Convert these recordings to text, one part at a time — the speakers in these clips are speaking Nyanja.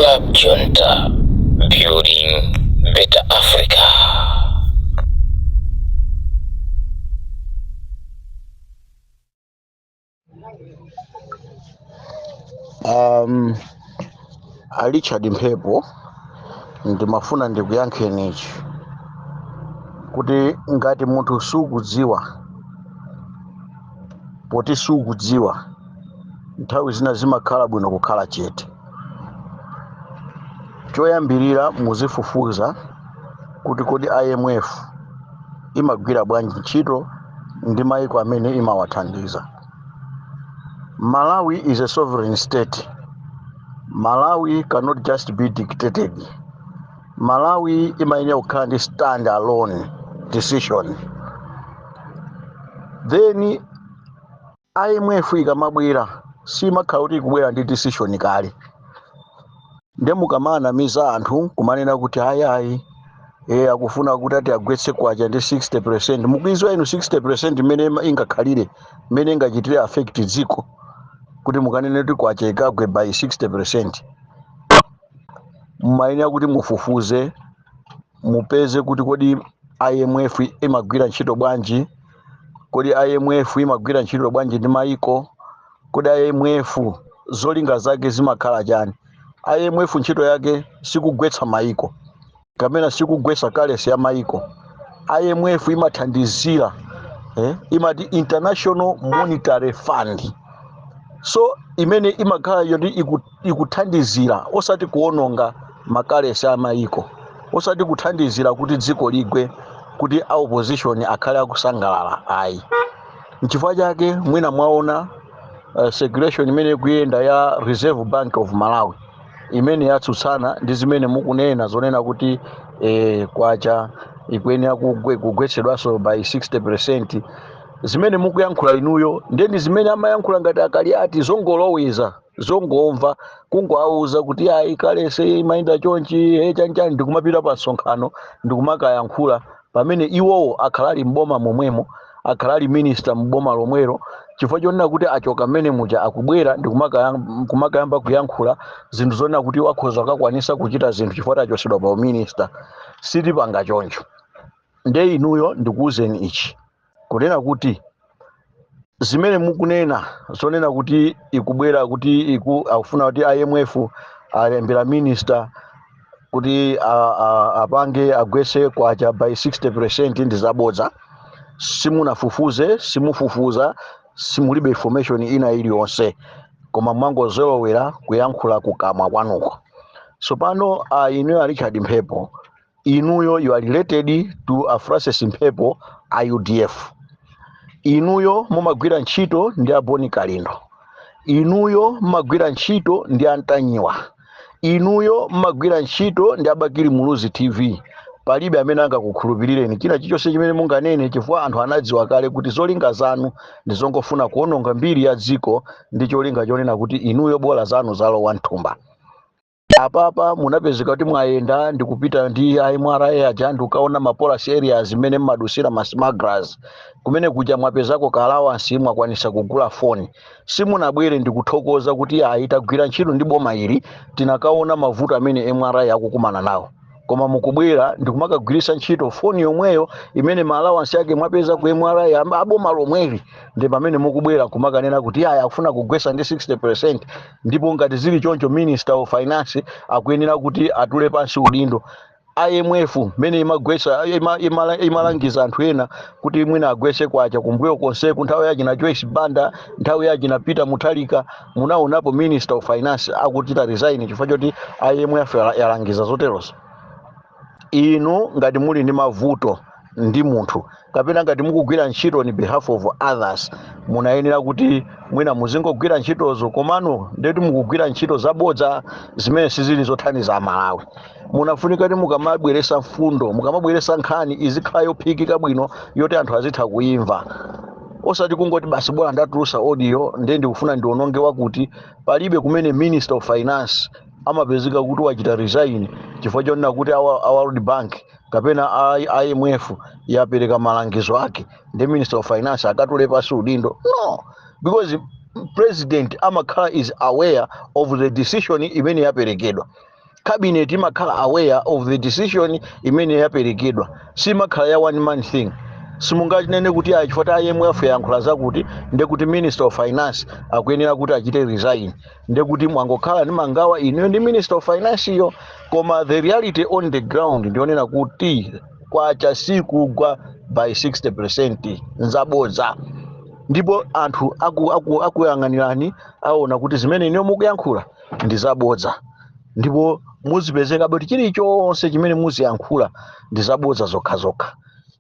Club Junta, building better Africa. A Richard Mphepo, ndimafuna ndikuyankheni ichi kuti ngati munthu sukudziwa, poti sukudziwa, nthawi zina zimakhala bwino kukhala chete. Choyambirira muzifufuza kuti kodi IMF imagwira bwanji ntchito ndi mayiko amene imawathandiza. Malawi is a sovereign state. Malawi cannot just be dictated. Malawi imayenera kukhala ndi stand alone decision. Then IMF ikamabwera simakhala kuti ikubwera ndi decision kale. Nde mukamanamiza anthu kumanena kuti ayi ayi, akufuna kuti ati agwetse kwacha ndi 60%, mukuidziwa inu 60% imene ingakhalire, imene ingachitire affect dziko, kuti mukanene kuti kwacha ikagwe by 60%? Mumayenera kuti mufufuze, mupeze kuti kodi IMF imagwira ntchito bwanji, kodi IMF imagwira ntchito bwanji ndi mayiko, kodi IMF zolinga zake zimakhala chani. IMF ntchito yake sikugwetsa mayiko kapena sikugwetsa currency ya mayiko. IMF imathandizira, imati International Monetary Fund, so imene imakhala yoti ikuthandizira osati kuononga ma currency a mayiko, osati kuthandizira kuti dziko ligwe, kuti a opposition akhale akusangalala, ayi. Nchifukwa chake mwina mwaona circulation imene ikuyenda ya Reserve Bank of Malawi imene yatsutsana ndi zimene mukunena zonena kuti kwacha ikuyenera kugwetsedwanso by 60%. Zimene mukuyankhula inuyo ndeni zimene amayankhula ngati Akaliati, zongoloweza, zongomva kungoauza kuti ayi, currency imayenda chonchi, chanchani, ndikumapita pa msonkhano ndikumakayankhula, pamene iwowo akhala ali mboma momwemo, akhala ali minister mboma lomwelo. Chifukwa chonena kuti achoka mmene muja, akubwera ndikumakayamba kuyankhula zinthu zonena kuti wakhoza akakwanisa kuchita zinthu chifukwa achosedwa pa minister. Sitipanga choncho. Nde inuyo ndikuwuzeni ichi, kunena kuti zimene mukunena zonena kuti ikubwera kuti akufuna kuti IMF alembera minister kuti apange agwetse kwacha by 60% ndi zabodza. Simunafufuze, simufufuza, simulibe information ina iliyonse, koma mwangozolowera kuyankhula kukamwa kwanuko. So pano inuyo a Richard Mphepo, inuyo you are related to a Francis Mphepo a UDF. Inuyo mumagwira ntchito ndi a Boni Kalindo. Inuyo mumagwira ntchito ndi a Ntanyiwa. Inuyo mumagwira ntchito ndi a Bakili Muluzi TV. Palibe amene angakukhulupirireni china chilichonse chimene munganene, chifukwa anthu anadziwa kale kuti zolinga zanu ndi zongofuna kuononga mbiri ya dziko ndi cholinga chonena kuti inuyo bola zanu zalowa mthumba. Apapa munapezeka kuti mwayenda ndikupita ndi MRA aja ndikukaona ma porous areas mmene mmadusira ma smugglers. Kumene kuja mwapezako ka allowance, mwakwanisa kugula foni. Simunabwere ndikuthokoza kuti ayi, tagwira ntchito ndi boma ili, tinakaona mavuto amene MRA akukumana nawo, koma mukubwera ndikumakagwiritsa ntchito foni yomweyo imene ma allowance yake mwapeza ku MRA aboma lomweli. Ndi pamene mukubwera kumakanena kuti ayi, akufuna kugwetsa ndi 60%, ndipo ngati zili choncho Minister of Finance akuyenera kuti atule pansi udindo. IMF mmene imagwetsa, imalangiza anthu ena kuti mwina agwetse kwacha kumbuyo konseku, nthawi yachina Joyce Banda, nthawi yachina Peter Mutharika, munaonapo Minister of Finance akuchita resign chifukwa choti IMF yalangiza zoterozo? Inu ngati muli ndi mavuto ndi munthu kapena ngati mukugwira ntchito on behalf of others, munayenera kuti mwina muzingogwira ntchitozo, komano ndeti mukugwira ntchito zabodza zimene sizili zothandiza Amalawi. Munafunika kuti mukamabweresa mfundo, mukamabweresa nkhani, izikhala yophikika bwino yoti anthu azitha kuimva, osati kungoti basi bola ndatulusa audio ndiye ndikufuna ndiononge wakuti. Palibe kumene Minister of Finance amapezeka kuti wachita resign chifukwa chonena kuti a World Bank kapena a IMF yapereka malangizo ake ndi Minister of Finance akatule pasi udindo. No, because president amakhala is aware of the decision imene yaperekedwa. Cabinet imakhala aware of the decision imene yaperekedwa, simakhala ya one man thing. Simunganene kuti ayi, chifukwa IMF yayankhula zakuti, ndekuti Minister of Finance akuyenera kuti achite resign, ndekuti mwangokhala ndi mangawa inuyo ndi Minister of Finance iyo. Koma the reality on the ground ndionena kuti kwacha sikugwa by 60%, nzabodza. Ndipo anthu akuyang'anirani, aona kuti zimene inuyo mukuyankhula ndi zabodza, ndipo muzipezeka kuti chilichonse chimene muziyankhula ndi zabodza zokhazokha,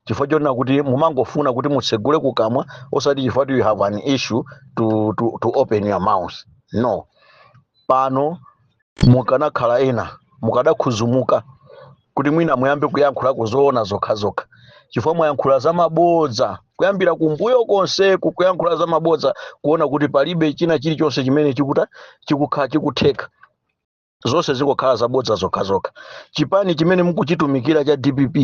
chifukwa chonena kuti mumangofuna kuti mutsegule kukamwa, osati chifukwa you have an issue to open your mouth. No, pano mukanakhala ena mukadakhuzumuka kuti mwina muyambe kuyankhulako zoona zokhazokha, chifukwa mwayankhula za mabodza kuyambira kumbuyo konseku, kuyankhula za mabodza, kuona kuti palibe china chilichonse chimene chikuta chikukhala chikutheka, zonse zikukhala zabodza zokhazokha. Chipani chimene mukuchitumikira cha DPP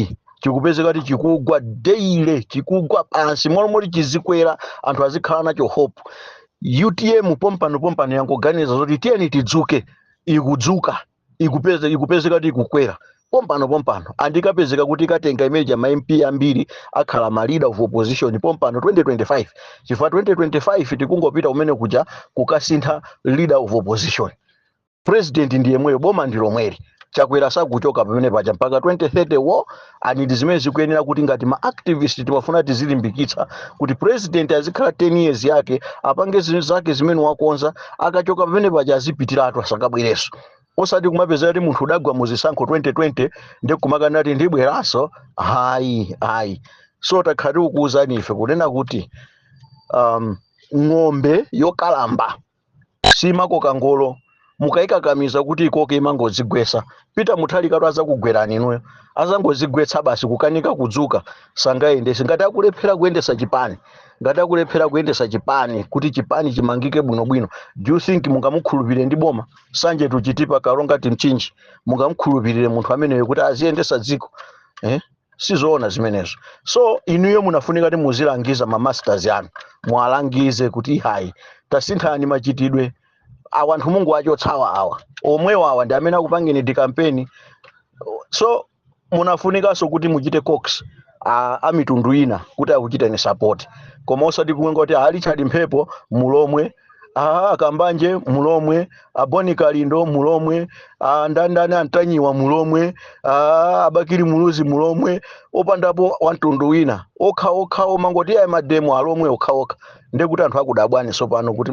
chikupezeka kuti chikugwa daily, chikugwa pansi molomoti chizikwera, anthu azikhala nacho hope. UTM pompano pompano yangoganiza zoti tiyeni tidzuke, ikudzuka, ikupezeka kuti ikukwera pompano pompano, andikapezeka kuti ikatenga imene ma MP ambiri, akhala ma leader of opposition pompano 2025, chifukwa 2025 tikungopita kumene kuja kukasintha leader of opposition. President ndi yemweyo, boma ndi lomweli, Chakwera sakuchoka pamene paja mpaka 2030 wo. Ani ndi zimene zikuyenera kuti ngati ma activist timafuna tizilimbikitsa kuti president azikhala 10 years yake, apange zinthu zake zimene wakonza, akachoka pamene paja azipitiratu, asakabwerenso. Osati kumapeza kuti munthu udagwa muzisankho 2020 ndi kumakanati ndibweranso. Hayi, hayi. So takhala tikukuwuzani ife kunena kuti ng'ombe yokalamba simakoka ngolo, mukayikakamiza kuti ikoke imangodzigwetsa. Peter Mutharika azakugwerani inuyo, azangodzigwetsa basi, kukanika kudzuka, sangayendese. Ngati akulephera kuyendesa chipani, ngati akulephera kuyendesa chipani kuti chipani chimangike bwinobwino, do you think mungamukhulupirire ndi boma? Sanje tuchitipa Kalonga Mchinji, mungamukhulupirire munthu ameneyo kuti aziyendesa dziko, eh? Sizoona zimenezo. So inuyo munafunika kuti muzilangiza ma masters anu, mwalangize kuti hayi, tasinthani machitidwe awa, anthu Mungu achotsawa awa, omwewa awa ndi amene akupangeni di campaign. So munafunikanso kuti muchite coax a mitundu ina kuti akuchiteni support, koma osati kumwenga kuti a Richard Mphepo mulomwe, a Kambanje mulomwe, a Boni Kalindo mulomwe, a ndandani Antanyiwa mulomwe, a Abakiri Muluzi mulomwe, opandapo wamtundu wina, okha okha omangoti ayi, ma demo alomwe okha okha. Ndekuti anthu akudabwani sopano kuti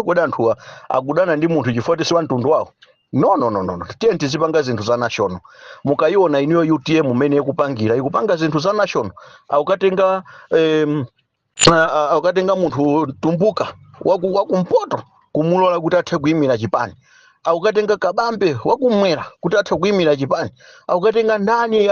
kodi anthuwa akudana ndi munthu chifukwa si wamtundu wawo? No, no, no, no, no. Tiye tizipanga zinthu za national. Mukayiona inuyo UTM umene ikupangira, ikupanga zinthu za national. Akukatenga munthu Tumbuka wakumpoto kumulola kuti athe kuyimira chipani, akukatenga Kabambe wakumwera kuti athe kuyimira chipani, akukatenga ndani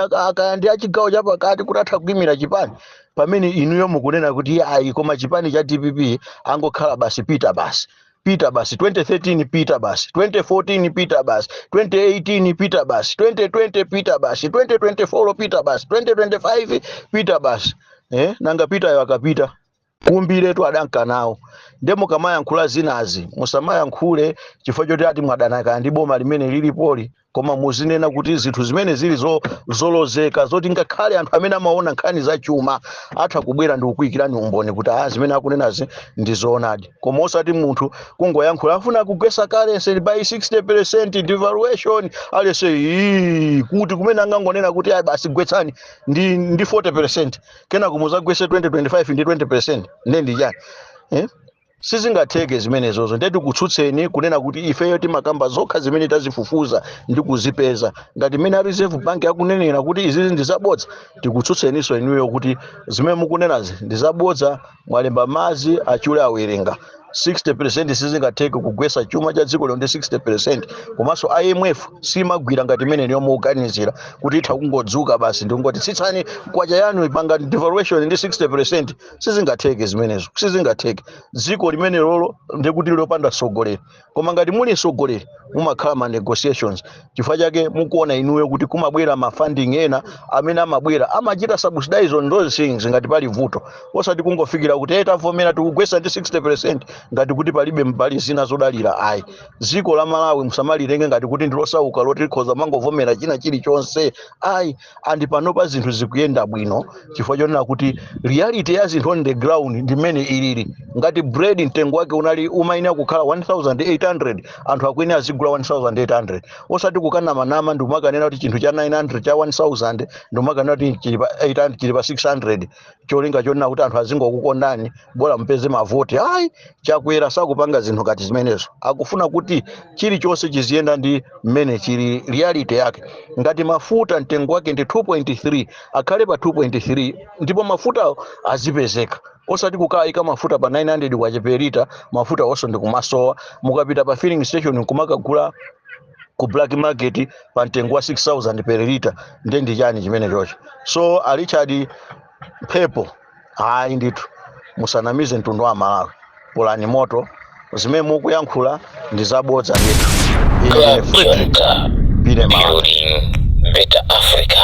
ndi achigawo chapakati kuti athe kuyimira chipani, pamene inuyo mukunena kuti ayi, koma chipani cha DPP angokhala basi Peter, basi Peter, basi 2013 Peter, basi 2014 Peter, basi 2018 Peter, basi 2020 Peter, basi 2024 Peter, basi 2025 Peter, basi, eh? Nanga Peter yo akapita kumbiretu adanka nawo. Nde mukamayankhula zinazi musamayankhule chifukwa choti ati mwadanaka ndi boma limene lilipoli, koma muzinena kuti zinthu zimene zili zolozeka, zoti ngakhale anthu amene amaona nkhani za chuma atha kubwera ndi kukuyikirani umboni kuti ah, zimene akunenazi ndi zoonadi. Koma osati munthu kungoyankhula afuna kugwesa currency by 60% devaluation, alese ii, kuti kumene angangonena kuti ayi, basi gwetsani ndi 40%, kenako muzagwese 2025 ndi 20%, nde ndi chani, eh? Sizingatheke zimenezozo. Ndeti kutsutseni kunena kuti ifeyo timakamba zokha zimene tazifufuza ndi kuzipeza. Ngati mmene a Reserve Bank akunenera kuti izizi ndi zabodza, tikutsutseninso inuyo kuti zimene mukunenazi ndi zabodza. Mwalemba mazi achule awerenga. 60% sizingatheke kugwesa chuma cha dziko lino ndi 60%. Komanso IMF simagwira ngati imene niyo mukuganizira kuti itha kungodzuka basi ndikungoti tsitsani kwacha yanu, ipanga devaluation ndi 60%. Sizingatheke zimenezo, sizingatheke. Dziko limene lolo ndikuti lopanda mtsogoleri, koma ngati muli mtsogoleri mumakhala ma negotiations. Chifukwa chake mukuona inuyo kuti kumabwera ma funding ena amene amabwera amachita subsidize on those things ngati pali vuto, osati kungofikira kuti eh, tavomera tikugwesa ndi 60%. ngati kuti palibe mbali zina zodalira, ayi. Dziko la Malawi musamalitenge ngati kuti ndilosauka loti likhoza mangovomera china chilichonse, ayi. And panopa zinthu zikuyenda bwino chifukwa chonena kuti reality ya zinthu on the ground ndimene ilili. Ngati bread mtengo wake unali umayenera kukhala 1800, anthu akuyenera azigula 1800, osati kukanamanama ndikumakanena kuti chinthu cha 900, cha 1000, ndikumakanena kuti chili pa 800, chili pa 600, cholinga chonena kuti anthu azingokukondani, bola mpeze mavoti, ayi. Chakwera sakupanga zinthu ngati zimenezo. Akufuna kuti chilichonse chiziyenda ndi mmene chili reality yake. Ngati mafuta mtengo wake ndi 2.3, akhale pa 2.3 ndipo mafutawo azipezeka, osati kukayika mafuta pa 900 kwacha per lita, mafuta onso ndikumasowa. Mukapita pa filling station nkumakagula ku black market pa mtengo wa 6000 per lita, ndiye ndi chani chimene chocho? So a Richard Mphepo, ayi ndithu, musanamize mtundu wa Malawi. Polani moto, zimene mukuyankhula ndi zabodza ndithu. Ine ndine Club Frederick Junta, Pile Malawi. building better Africa.